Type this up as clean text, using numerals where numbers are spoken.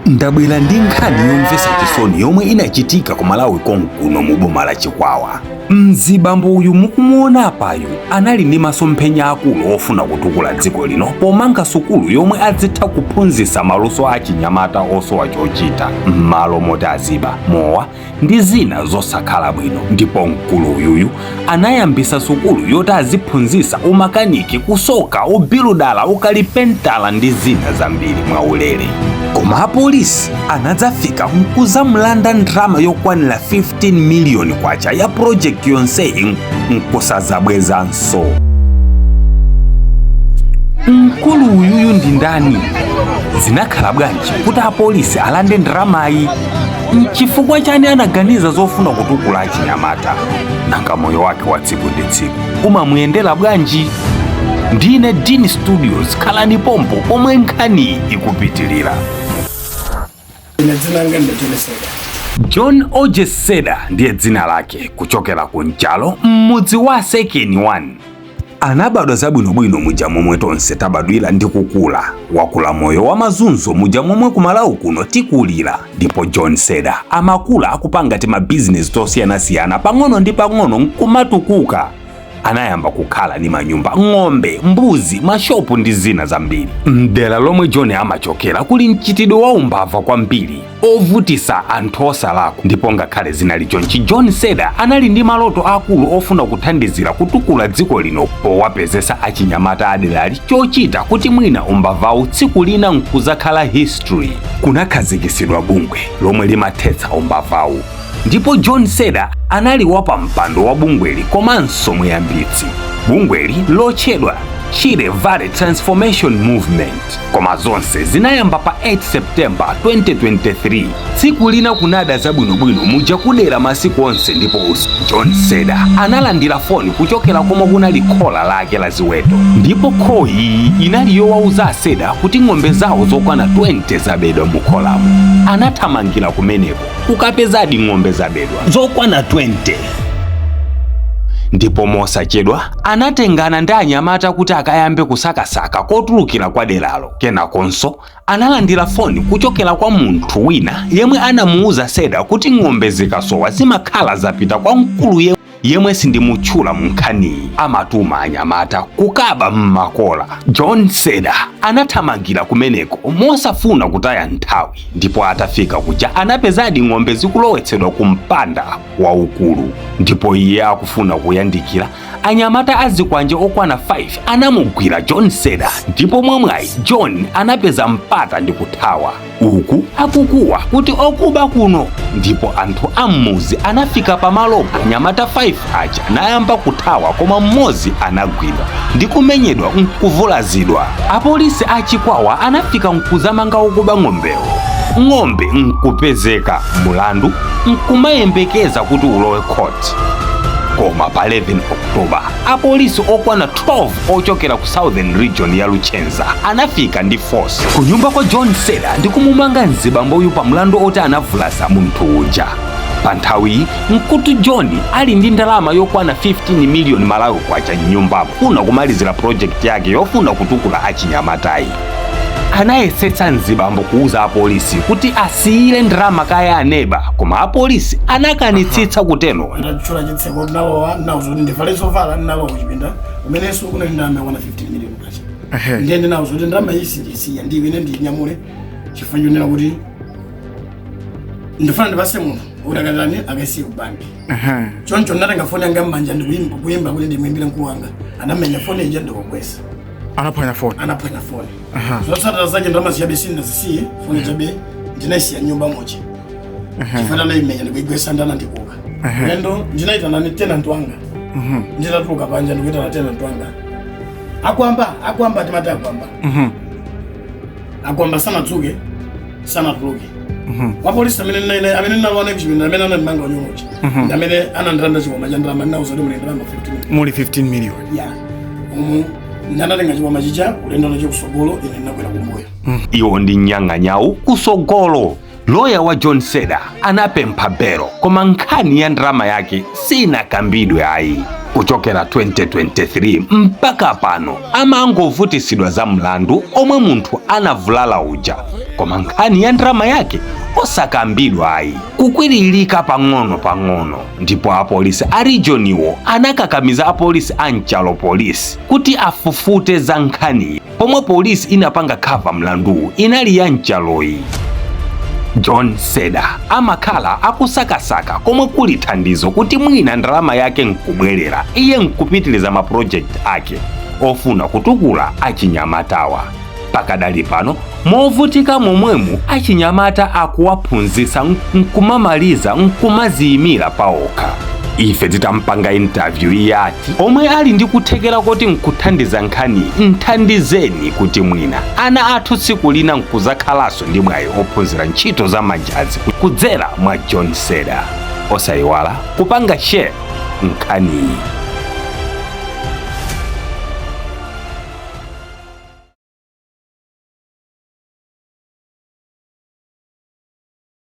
Ndabwera ndi nkhani yomvetsa chisoni yomwe inachitika ku Malawi konkuno mu boma la Chikwawa. Mzibambo uyu mukumuona apayu anali ndi masomphenya akulu ofuna kutukula dziko lino pomanga sukulu yomwe adzitha kuphunzitsa maluso achinyamata osowa chochita m'malo moti aziba mowa ndi zina zosakhala bwino. Ndipo mkulu uyuyu anayambisa sukulu yoti aziphunzitsa umakaniki, kusoka, ubiludala, ukalipentala ndi zina zambiri mwaulere. Koma apolisi anadzafika nkuzamulanda ndalama yokwanira 15 miliyoni kwacha ya project yonseyi nkusazabwezanso. Mkulu uyuyu ndi ndani? Zinakhala bwanji kuti apolisi alande ndalamayi? Nchifukwa chani anaganiza zofuna kutukula achinyamata? Nanga moyo wake wa tsiku ndi tsiku umamuyendera bwanji? Ndine Dean Studios, khalani pompo pomwe nkhani ikupitilira. Ine dzina langa ndi John Seda. John Ojeseda ndiye dzina lake, kuchokera ku Nchalo m'mudzi wa Sekeni 1. Anabadwa zabwinobwino muja momwe tonse tabadwira ndi kukula. Wakula moyo wa mazunzo muja momwe ku Malawi kuno tikulira. Ndipo John Seda amakula akupanga timabizinesi tosiyanasiyana pang'ono ndi pang'ono nkumatukuka. Anayamba kukhala ndi manyumba, ng'ombe, mbuzi, mashopu ndi zina zambiri. Mdera lomwe John amachokera kuli mchitidwe wa umbava kwambiri ovutisa anthu osalakwa. Ndipo ngakhale zinali chonchi, John Seda anali ndi maloto akulu ofuna kuthandizira kutukula dziko lino powapezesa achinyamata aderali chochita kuti mwina umbavawu tsiku lina nkuzakhala history. Kunakhazikisidwa bungwe lomwe limathetsa umbavawu, ndipo John Seda anali wapampando wa bungweli komanso muyambitsi. Bungweli lotchedwa Chire Valley Transformation Movement. Koma zonse zinayamba pa 8 September 2023. Tsiku lina kunada zabwinobwino muja kudera masiku onse, ndipo John Seda analandira foni kuchokera komwe kunali khola lake la ziweto, ndipo call iyi inali yowauza Aseda kuti ng'ombe zawo zokwana 20 zabedwa mu kholamo. Anathamangira kumeneko kukapezadi ng'ombe zabedwa zokwana 20, ndipo mosachedwa anatengana ndi anyamata kuti akayambe kusakasaka kotulukira kwa deralo. Kenakonso analandira foni kuchokera kwa munthu wina yemwe anamuuza Seda kuti ng'ombe zikasowa zimakhala zapita kwa mkulu yemwe sindimutchula mu nkhaniyi, amatuma anyamata kukaba m'makola. John Seda anathamangira kumeneko mosafuna kutaya nthawi, ndipo atafika kuja anapezadi ng'ombe zikulowetsedwa ku mpanda waukulu. Ndipo iye akufuna kuyandikira, anyamata azikwanje okwana 5 anamugwira John Seda, ndipo mwamwayi John anapeza mpata ndi kuthawa uku akukuwa kuti okuba kuno. Ndipo anthu am'muzi anafika pamalopo, anyamata 5 aja nayamba kuthawa, koma mmodzi anagwidwa ndi kumenyedwa nkuvulazidwa. Apolisi achikwawa anafika nkuzamanga okuba ng'ombewo, ng'ombe nkupezeka, mulandu nkumayembekeza kuti ulowe court. Koma pa 11 October apolisi okwana 12 ochokera ku Southern Region ya Luchenza anafika ndi force ku nyumba kwa John Seda ndi kumumanga mzibamboyu pa mlandu oti anavulaza munthu uja. Pa nthawiyi nkuti John ali ndi ndalama yokwana 15 miliyoni Malawi kwacha mnyumbamo, funa kumalizira project yake yofuna kutukula achinyamatayi. Anayesetsa mzibambo kuuza apolisi kuti asiyire ndalama kaya aneba, koma apolisi anakanitsitsa kuteno. Ndatchula chitseko, ndinalowa, ndinawuza kuti ndivale zovala, ndinalowa kuchipinda kumenenso kunali ndalama yakwana 15 million kwacha. Ndiye ndinawuza kuti ndalama iyi sindisiya, ndiyo ine ndinyamule, chifukwa chonena kuti ndifuna ndipase munthu kuti akatani, akaisiye ku banki. Choncho ndinatenga foni yanga m'manja ndikuyimba, kuyimba kuti ndimuyimbire mkulu wanga. Anamenya foni ija ndikugwesa. Anaphwanya foni? Anaphwanya foni. Zotsatira zake, ndalama zichabe sindinazisiye, foni chabe ndinayisiya nyumba mochi chifukwa anayimenya ndikuigwesa, ndanandikuka lendo. Ndinayitana ni tenant wanga. Nditatuluka panja ndikuitana tenant wanga, akwamba, akwamba, timati akwamba. Akwamba sanadzuke, sanatuluke. Wapolisi amene amene ndinalowa naye kuchipinda, amene anandimanga unyolochi, ndi amene anandilanda chikwama cha ndalama. Ndinauza kuti muli ndalama 15. Muli 15 million? Ya, umu ndanatenga chikwama chicha ulendo nacho kusogolo, ine ndinakwera kumbuyo. Iwo ndi nyang'anyawu kusogolo. Loya wa John Seda anapempha belo, koma nkhani ya ndalama yake sinakambidwe ayi. Kuchokera 2023 mpaka pano amangovutisidwa za mlandu omwe munthu anavulala uja, koma nkhani ya ndalama yake osakambidwa ayi, kukwiririka pang'ono pang'ono. Ndipo apolisi a regioniwo anakakamiza apolisi a Nchalo Polisi kuti afufute za nkhaniyi, pomwe polisi inapanga cover mlanduwu inali ya Nchaloyi. John Seda amakhala akusakasaka komwe kuli thandizo kuti mwina ndalama yake nkubwerera, iye nkupitiriza mapulojekiti ake ofuna kutukula achinyamatawa. Pakadali pano, movutika momwemu, achinyamata akuwaphunzitsa nkumamaliza nkumaziyimira paokha. Ife titampanga interview, iye ati omwe ali ndi kuthekera koti nkuthandiza nkhani, nthandizeni kuti mwina ana athu tsiku lina nkuzakhalanso ndi mwayi ophunzira ntchito za manjazi kudzera mwa John Seda. Osayiwala kupanga share nkhaniyi.